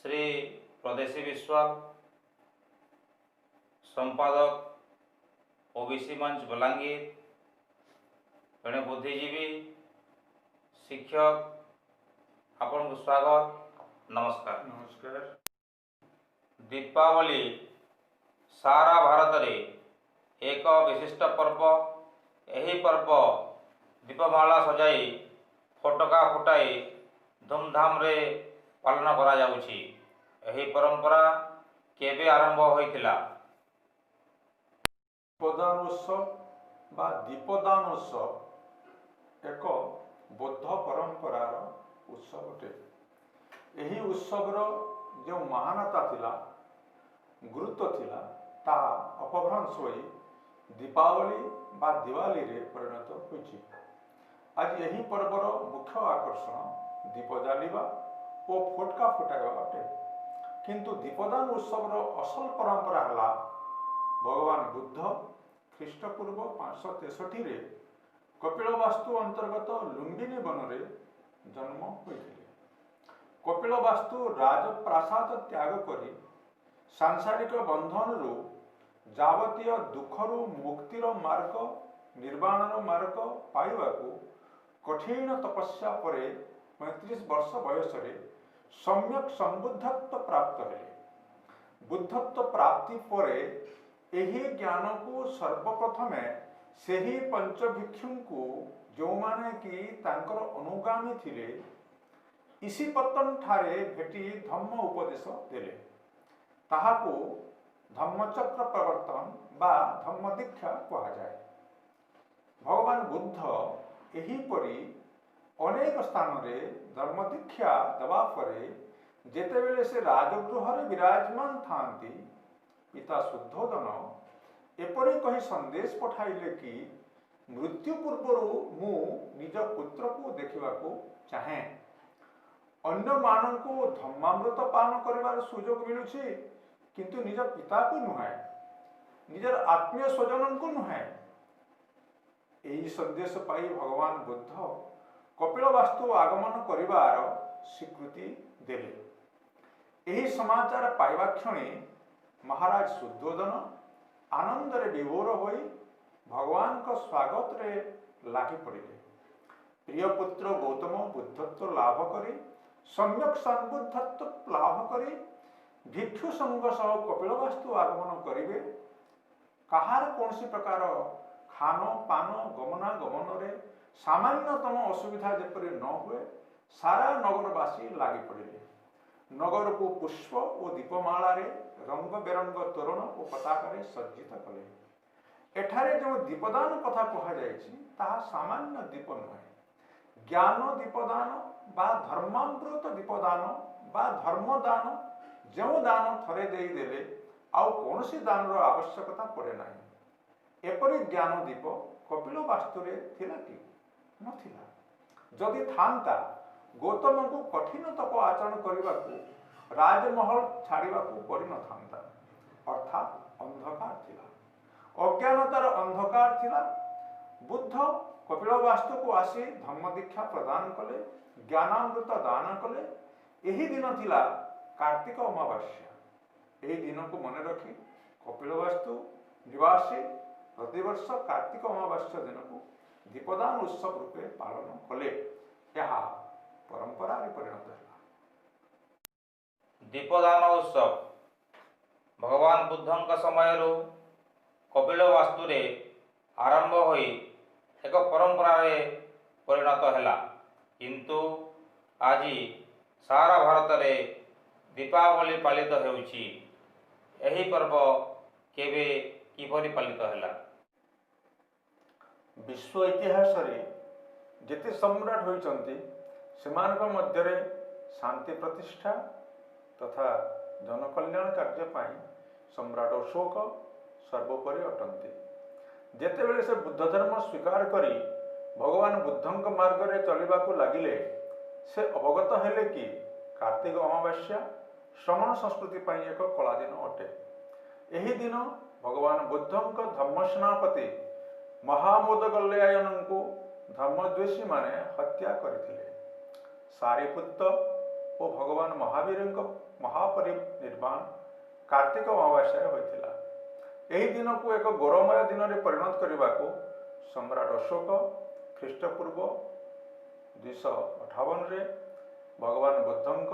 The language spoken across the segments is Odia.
ଶ୍ରୀ ପ୍ରଦେଶୀ ବିଶ୍ୱାଳ, ସମ୍ପାଦକ, ଓବିସି ମଞ୍ଚ, ବଲାଙ୍ଗୀର, ଜଣେ ବୁଦ୍ଧିଜୀବୀ, ଶିକ୍ଷକ, ଆପଣଙ୍କୁ ସ୍ୱାଗତ। ନମସ୍କାର। ନମସ୍କାର। ଦୀପାବଳି ସାରା ଭାରତରେ ଏକ ବିଶିଷ୍ଟ ପର୍ବ। ଏହି ପର୍ବ ଦୀପମାଳା ସଜାଇ, ଫୋଟକା ଫୁଟାଇ ଧୁମଧାମରେ ପାଳନ କରାଯାଉଛି। ଏହି ପରମ୍ପରା କେବେ ଆରମ୍ଭ ହୋଇଥିଲା? ଦୀପଦାନ ଉତ୍ସବ ବା ଦୀପଦାନ ଉତ୍ସବ ଏକ ବୌଦ୍ଧ ପରମ୍ପରାର ଉତ୍ସବ ଅଟେ। ଏହି ଉତ୍ସବର ଯେଉଁ ମହାନତା ଥିଲା, ଗୁରୁତ୍ୱ ଥିଲା, ତାହା ଅପଭ୍ରଂଶ ହୋଇ ଦୀପାବଳି ବା ଦିୱାଲିରେ ପରିଣତ ହୋଇଛି। ଆଜି ଏହି ପର୍ବର ମୁଖ୍ୟ ଆକର୍ଷଣ ଦୀପ ଜାଳିବା ଓ ଫୋଟକା ଫୁଟାଇବା ଅଟେ। କିନ୍ତୁ ଦୀପଦାନ ଉତ୍ସବର ଅସଲ ପରମ୍ପରା ହେଲା, ଭଗବାନ ବୁଦ୍ଧ ଖ୍ରୀଷ୍ଟପୂର୍ବ 563ରେ କପିଳବାସ୍ତୁ ଅନ୍ତର୍ଗତ ଲୁମ୍ବିନୀ ବନରେ ଜନ୍ମ ହୋଇଥିଲେ। କପିଳବାସ୍ତୁ ରାଜପ୍ରାସାଦ ତ୍ୟାଗ କରି ସାଂସାରିକ ବନ୍ଧନରୁ, ଯାବତୀୟ ଦୁଃଖରୁ ମୁକ୍ତିର ମାର୍ଗ, ନିର୍ବାଣର ମାର୍ଗ ପାଇବାକୁ କଠିନ ତପସ୍ୟା ପରେ 35 ବର୍ଷ ବୟସରେ ସମ୍ୟକ ସମ୍ବୁଦ୍ଧତ୍ୱ ପ୍ରାପ୍ତ ହେଲେ। ବୁଦ୍ଧତ୍ୱ ପ୍ରାପ୍ତି ପରେ ଏହି ଜ୍ଞାନକୁ ସର୍ବପ୍ରଥମେ ସେହି ପଞ୍ଚଭିକ୍ଷୁଙ୍କୁ, ଯେଉଁମାନେ କି ତାଙ୍କର ଅନୁଗାମୀ ଥିଲେ, ଇସିପତ୍ତନ ଠାରେ ଭେଟି ଧମ୍ମ ଉପଦେଶ ଦେଲେ। ତାହାକୁ ଧମ୍ମଚକ୍ର ପ୍ରବର୍ତ୍ତନ ବା ଧମ୍ମଦୀକ୍ଷା କୁହାଯାଏ। ଭଗବାନ ବୁଦ୍ଧ ଏହିପରି ଅନେକ ସ୍ଥାନରେ ଧର୍ମଦୀକ୍ଷା ଦେବା ପରେ ଯେତେବେଳେ ସେ ରାଜଗୃହରେ ବିରାଜମାନ ଥାଆନ୍ତି, ପିତା ଶୁଦ୍ଧୋଦନ ଏପରି କହି ସନ୍ଦେଶ ପଠାଇଲେ କି ମୃତ୍ୟୁ ପୂର୍ବରୁ ମୁଁ ନିଜ ପୁତ୍ରକୁ ଦେଖିବାକୁ ଚାହେଁ। ଅନ୍ୟମାନଙ୍କୁ ଧର୍ମାମୃତ ପାନ କରିବାର ସୁଯୋଗ ମିଳୁଛି, କିନ୍ତୁ ନିଜ ପିତାକୁ ନୁହେଁ, ନିଜର ଆତ୍ମୀୟ ସ୍ୱଜନଙ୍କୁ ନୁହେଁ। ଏହି ସନ୍ଦେଶ ପାଇ ଭଗବାନ ବୁଦ୍ଧ କପିଳବାସ୍ତୁ ଆଗମନ କରିବାର ସ୍ୱୀକୃତି ଦେଲେ। ଏହି ସମାଚାର ପାଇବା କ୍ଷଣି ମହାରାଜ ଶୁଦ୍ଧୋଦନ ଆନନ୍ଦରେ ବିଭୋର ହୋଇ ଭଗବାନଙ୍କ ସ୍ୱାଗତରେ ଲାଗି ପଡ଼ିଲେ। ପ୍ରିୟ ପୁତ୍ର ଗୌତମ ବୁଦ୍ଧତ୍ୱ ଲାଭ କରି, ସମ୍ୟକ ସମ୍ବୁଦ୍ଧତ୍ୱ ଲାଭ କରି ଭିକ୍ଷୁ ସଂଘ ସହ କପିଳବାସ୍ତୁ ଆଗମନ କରିବେ, କାହାର କୌଣସି ପ୍ରକାର ଖାନ ପାନ, ଗମନାଗମନରେ ସାମାନ୍ୟତମ ଅସୁବିଧା ଯେପରି ନ ହୁଏ, ସାରା ନଗରବାସୀ ଲାଗି ପଡ଼ିଲେ। ନଗରକୁ ପୁଷ୍ପ ଓ ଦୀପମାଳାରେ, ରଙ୍ଗ ବେରଙ୍ଗ ତୋରଣ ଓ ପତାକାରେ ସଜ୍ଜିତ କଲେ। ଏଠାରେ ଯେଉଁ ଦୀପଦାନ କଥା କୁହାଯାଇଛି, ତାହା ସାମାନ୍ୟ ଦୀପ ନୁହେଁ। ଜ୍ଞାନ ଦୀପଦାନ ବା ଧର୍ମାମୃତ ଦୀପଦାନ ବା ଧର୍ମଦାନ। ଯେଉଁ ଦାନ ଥରେ ଦେଇଦେଲେ ଆଉ କୌଣସି ଦାନର ଆବଶ୍ୟକତା ପଡ଼େ ନାହିଁ, ଏପରି ଜ୍ଞାନ ଦୀପ କପିଳ ବାସ୍ତୁରେ ଥିଲା କି? ନଥିଲା। ଯଦି ଥାନ୍ତା, ଗୌତମଙ୍କୁ କଠିନ ତପ ଆଚରଣ କରିବାକୁ ରାଜମହଲ ଛାଡ଼ିବାକୁ ପଡ଼ିନଥାନ୍ତା। ଅର୍ଥାତ୍ ଅନ୍ଧକାର ଥିଲା, ଅଜ୍ଞାନତାର ଅନ୍ଧକାର ଥିଲା। ବୁଦ୍ଧ କପିଳବାସ୍ତୁକୁ ଆସି ଧମ୍ମଦୀକ୍ଷା ପ୍ରଦାନ କଲେ, ଜ୍ଞାନାମୃତ ଦାନ କଲେ। ଏହି ଦିନ ଥିଲା କାର୍ତ୍ତିକ ଅମାବାସ୍ୟା। ଏହି ଦିନକୁ ମନେ ରଖି କପିଳବାସ୍ତୁ ନିବାସୀ ପ୍ରତିବର୍ଷ କାର୍ତ୍ତିକ ଅମାବାସ୍ୟା ଦିନକୁ ଦୀପଦାନ ଉତ୍ସବ ରୂପେ ପାଳନ କଲେ। ଏହା ପରମ୍ପରାରେ ପରିଣତ ହେଲା। ଦୀପଦାନ ଉତ୍ସବ ଭଗବାନ ବୁଦ୍ଧଙ୍କ ସମୟରୁ କପିଳବାସ୍ତୁରେ ଆରମ୍ଭ ହୋଇ ଏକ ପରମ୍ପରାରେ ପରିଣତ ହେଲା, କିନ୍ତୁ ଆଜି ସାରା ଭାରତରେ ଦୀପାବଳି ପାଳିତ ହେଉଛି। ଏହି ପର୍ବ କେବେ, କିପରି ପାଳିତ ହେଲା? ବିଶ୍ୱ ଇତିହାସରେ ଯେତେ ସମ୍ରାଟ ହୋଇଛନ୍ତି, ସେମାନଙ୍କ ମଧ୍ୟରେ ଶାନ୍ତି ପ୍ରତିଷ୍ଠା ତଥା ଜନକଲ୍ୟାଣ କାର୍ଯ୍ୟ ପାଇଁ ସମ୍ରାଟ ଅଶୋକ ସର୍ବୋପରି ଅଟନ୍ତି। ଯେତେବେଳେ ସେ ବୁଦ୍ଧ ଧର୍ମ ସ୍ୱୀକାର କରି ଭଗବାନ ବୁଦ୍ଧଙ୍କ ମାର୍ଗରେ ଚଲିବାକୁ ଲାଗିଲେ, ସେ ଅବଗତ ହେଲେ କି କାର୍ତ୍ତିକ ଅମାବାସ୍ୟା ଶ୍ରମଣ ସଂସ୍କୃତି ପାଇଁ ଏକ କଳା ଦିନ ଅଟେ। ଏହି ଦିନ ଭଗବାନ ବୁଦ୍ଧଙ୍କ ଧର୍ମସେନାପତି ମହାମୋଦଗଲ୍ୟାୟନଙ୍କୁ ଧର୍ମଦ୍ୱେଷୀମାନେ ହତ୍ୟା କରିଥିଲେ। ସାରିପୁତ୍ତ ଓ ଓ ଭଗବାନ ମହାବୀରଙ୍କ ମହାପରିନିର୍ବାଣ କାର୍ତ୍ତିକ ଅମାବାସ୍ୟାରେ ହୋଇଥିଲା। ଏହି ଦିନକୁ ଏକ ଗୌରବମୟ ଦିନରେ ପରିଣତ କରିବାକୁ ସମ୍ରାଟ ଅଶୋକ ଖ୍ରୀଷ୍ଟପୂର୍ବ 258ରେ ଭଗବାନ ବୁଦ୍ଧଙ୍କ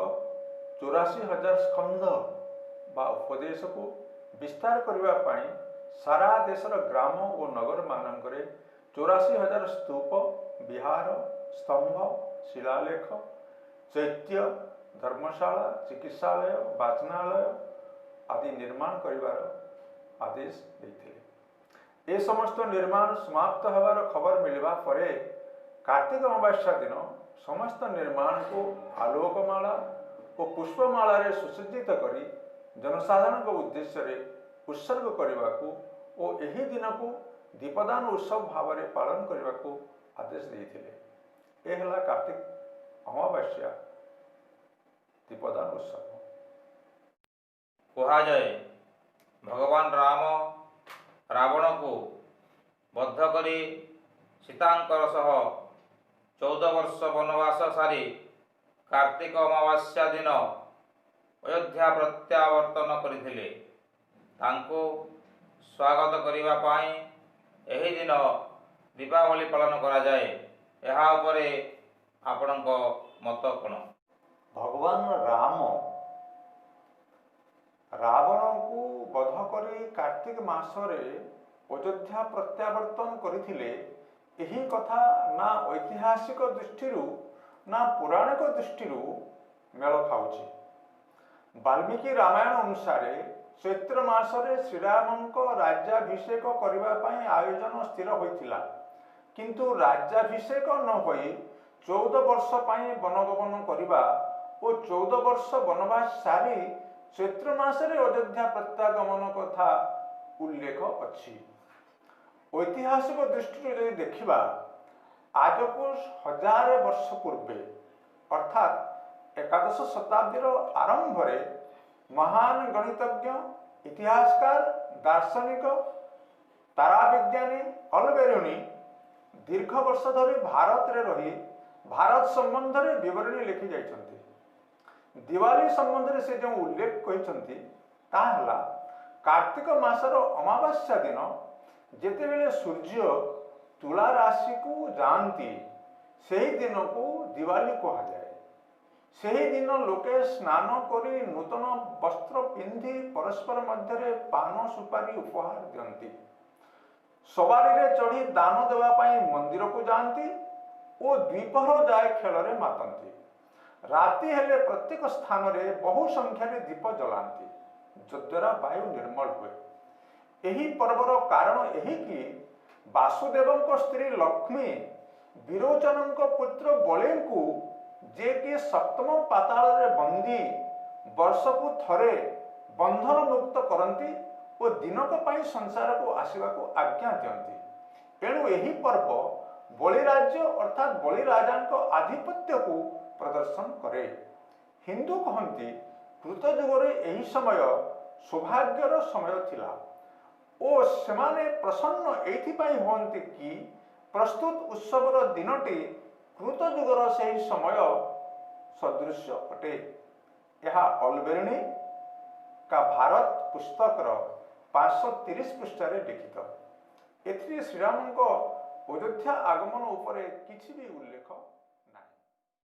84,000 ସ୍କନ୍ଧ ବା ଉପଦେଶକୁ ବିସ୍ତାର କରିବା ପାଇଁ ସାରା ଦେଶର ଗ୍ରାମ ଓ ନଗରମାନଙ୍କରେ 84,000 ସ୍ତୂପ, ବିହାର, ସ୍ତମ୍ଭ, ଶିଳାଲେଖ, ଚୈତ୍ୟ, ଧର୍ମଶାଳା, ଚିକିତ୍ସାଳୟ, ବାଚନାଳୟ ଆଦି ନିର୍ମାଣ କରିବାର ଆଦେଶ ଦେଇଥିଲେ। ଏ ସମସ୍ତ ନିର୍ମାଣ ସମାପ୍ତ ହେବାର ଖବର ମିଳିବା ପରେ କାର୍ତ୍ତିକ ଅମାବାସ୍ୟା ଦିନ ସମସ୍ତ ନିର୍ମାଣକୁ ଆଲୋକମାଳା ଓ ପୁଷ୍ପମାଳାରେ ସୁସଜ୍ଜିତ କରି ଜନସାଧାରଣଙ୍କ ଉଦ୍ଦେଶ୍ୟରେ ଉତ୍ସର୍ଗ କରିବାକୁ ଓ ଏହି ଦିନକୁ ଦୀପଦାନ ଉତ୍ସବ ଭାବରେ ପାଳନ କରିବାକୁ ଆଦେଶ ଦେଇଥିଲେ। ଏ ହେଲା କାର୍ତ୍ତିକ ଅମାବାସ୍ୟା ଦୀପଦାନ ଉତ୍ସବ। କୁହାଯାଏ, ଭଗବାନ ରାମ ରାବଣକୁ ବଦ୍ଧ କରି ସୀତାଙ୍କର ସହ 14 ବର୍ଷ ବନବାସ ସାରି କାର୍ତ୍ତିକ ଅମାବାସ୍ୟା ଦିନ ଅଯୋଧ୍ୟା ପ୍ରତ୍ୟାବର୍ତ୍ତନ କରିଥିଲେ। ତାଙ୍କୁ ସ୍ୱାଗତ କରିବା ପାଇଁ ଏହି ଦିନ ଦୀପାବଳି ପାଳନ କରାଯାଏ। ଏହା ଉପରେ ଆପଣଙ୍କ ମତ କ'ଣ? ଭଗବାନ ରାମ ରାବଣକୁ ବଧ କରି କାର୍ତ୍ତିକ ମାସରେ ଅଯୋଧ୍ୟା ପ୍ରତ୍ୟାବର୍ତ୍ତନ କରିଥିଲେ, ଏହି କଥା ନା ଐତିହାସିକ ଦୃଷ୍ଟିରୁ ନା ପୌରାଣିକ ଦୃଷ୍ଟିରୁ ମେଳ ଖାଉଛି। ବାଲ୍ମୀକି ରାମାୟଣ ଅନୁସାରେ ଚୈତ୍ର ମାସରେ ଶ୍ରୀରାମଙ୍କ ରାଜ୍ୟାଭିଷେକ କରିବା ପାଇଁ ଆୟୋଜନ ସ୍ଥିର ହୋଇଥିଲା, କିନ୍ତୁ ରାଜ୍ୟାଭିଷେକ ନ ହୋଇ 14 ବର୍ଷ ପାଇଁ ବନଗମନ କରିବା ଓ 14 ବର୍ଷ ବନବାସ ସାରି ଚୈତ୍ର ମାସରେ ଅଯୋଧ୍ୟା ପ୍ରତ୍ୟାଗମନ କଥା ଉଲ୍ଲେଖ ଅଛି। ଐତିହାସିକ ଦୃଷ୍ଟିରୁ ଯଦି ଦେଖିବା, ଆଜକୁ 1000 ବର୍ଷ ପୂର୍ବେ ଅର୍ଥାତ୍ ଏକାଦଶ ଶତାବ୍ଦୀର ଆରମ୍ଭରେ ମହାନ ଗଣିତଜ୍ଞ, ଇତିହାସକାର, ଦାର୍ଶନିକ, ତାରାବିଜ୍ଞାନୀ ଅଲବେରୁଣୀ ଦୀର୍ଘ ବର୍ଷ ଧରି ଭାରତରେ ରହି ଭାରତ ସମ୍ବନ୍ଧରେ ବିବରଣୀ ଲେଖି ଯାଇଛନ୍ତି। ଦିୱାଲୀ ସମ୍ବନ୍ଧରେ ସେ ଯେଉଁ ଉଲ୍ଲେଖ କହିଛନ୍ତି ତାହା ହେଲା, କାର୍ତ୍ତିକ ମାସର ଅମାବାସ୍ୟା ଦିନ ଯେତେବେଳେ ସୂର୍ଯ୍ୟ ତୁଳା ରାଶିକୁ ଯାଆନ୍ତି, ସେହି ଦିନକୁ ଦିୱାଲୀ କୁହାଯାଏ। ସେହି ଦିନ ଲୋକେ ସ୍ନାନ କରି ନୂତନ ବସ୍ତ୍ର ପିନ୍ଧି ପରସ୍ପର ମଧ୍ୟରେ ପାନ ସୁପାରି ଉପହାର ଦିଅନ୍ତି, ସବାରିରେ ଚଢ଼ି ଦାନ ଦେବା ପାଇଁ ମନ୍ଦିରକୁ ଯାଆନ୍ତି ଓ ଦ୍ୱିପହର ଯାଏ ଖେଳରେ ମାତନ୍ତି। ରାତି ହେଲେ ପ୍ରତ୍ୟେକ ସ୍ଥାନରେ ବହୁ ସଂଖ୍ୟାରେ ଦୀପ ଜଲାନ୍ତି, ଯଦ୍ୱାରା ବାୟୁ ନିର୍ମଳ ହୁଏ। ଏହି ପର୍ବର କାରଣ ଏହି କି ବାସୁଦେବଙ୍କ ସ୍ତ୍ରୀ ଲକ୍ଷ୍ମୀ ବିରୋଚନଙ୍କ ପୁତ୍ର ବଳିଙ୍କୁ, ଯିଏକି ସପ୍ତମ ପାତାଳରେ ବନ୍ଦୀ, ବର୍ଷକୁ ଥରେ ବନ୍ଧନ ମୁକ୍ତ କରନ୍ତି ଓ ଦିନକ ପାଇଁ ସଂସାରକୁ ଆସିବାକୁ ଆଜ୍ଞା ଦିଅନ୍ତି। ଏଣୁ ଏହି ପର୍ବ ବଳିରାଜ୍ୟ ଅର୍ଥାତ୍ ବଳିରାଜାଙ୍କ ଆଧିପତ୍ୟକୁ ପ୍ରଦର୍ଶନ କରେ। ହିନ୍ଦୁ କହନ୍ତି, କୃତ ଯୁଗରେ ଏହି ସମୟ ସୌଭାଗ୍ୟର ସମୟ ଥିଲା ଓ ସେମାନେ ପ୍ରସନ୍ନ ଏଇଥିପାଇଁ ହୁଅନ୍ତି କି ପ୍ରସ୍ତୁତ ଉତ୍ସବର ଦିନଟି କୃତ ଯୁଗର ସେହି ସମୟ ସଦୃଶ୍ୟ ଅଟେ। ଏହା ଅଲବେରୁଣୀ କା ଭାରତ ପୁସ୍ତକର 530 ପୃଷ୍ଠାରେ ଲିଖିତ। ଏଥିରେ ଶ୍ରୀରାମଙ୍କ ଅଯୋଧ୍ୟା ଆଗମନ ଉପରେ କିଛି ବି ଉଲ୍ଲେଖ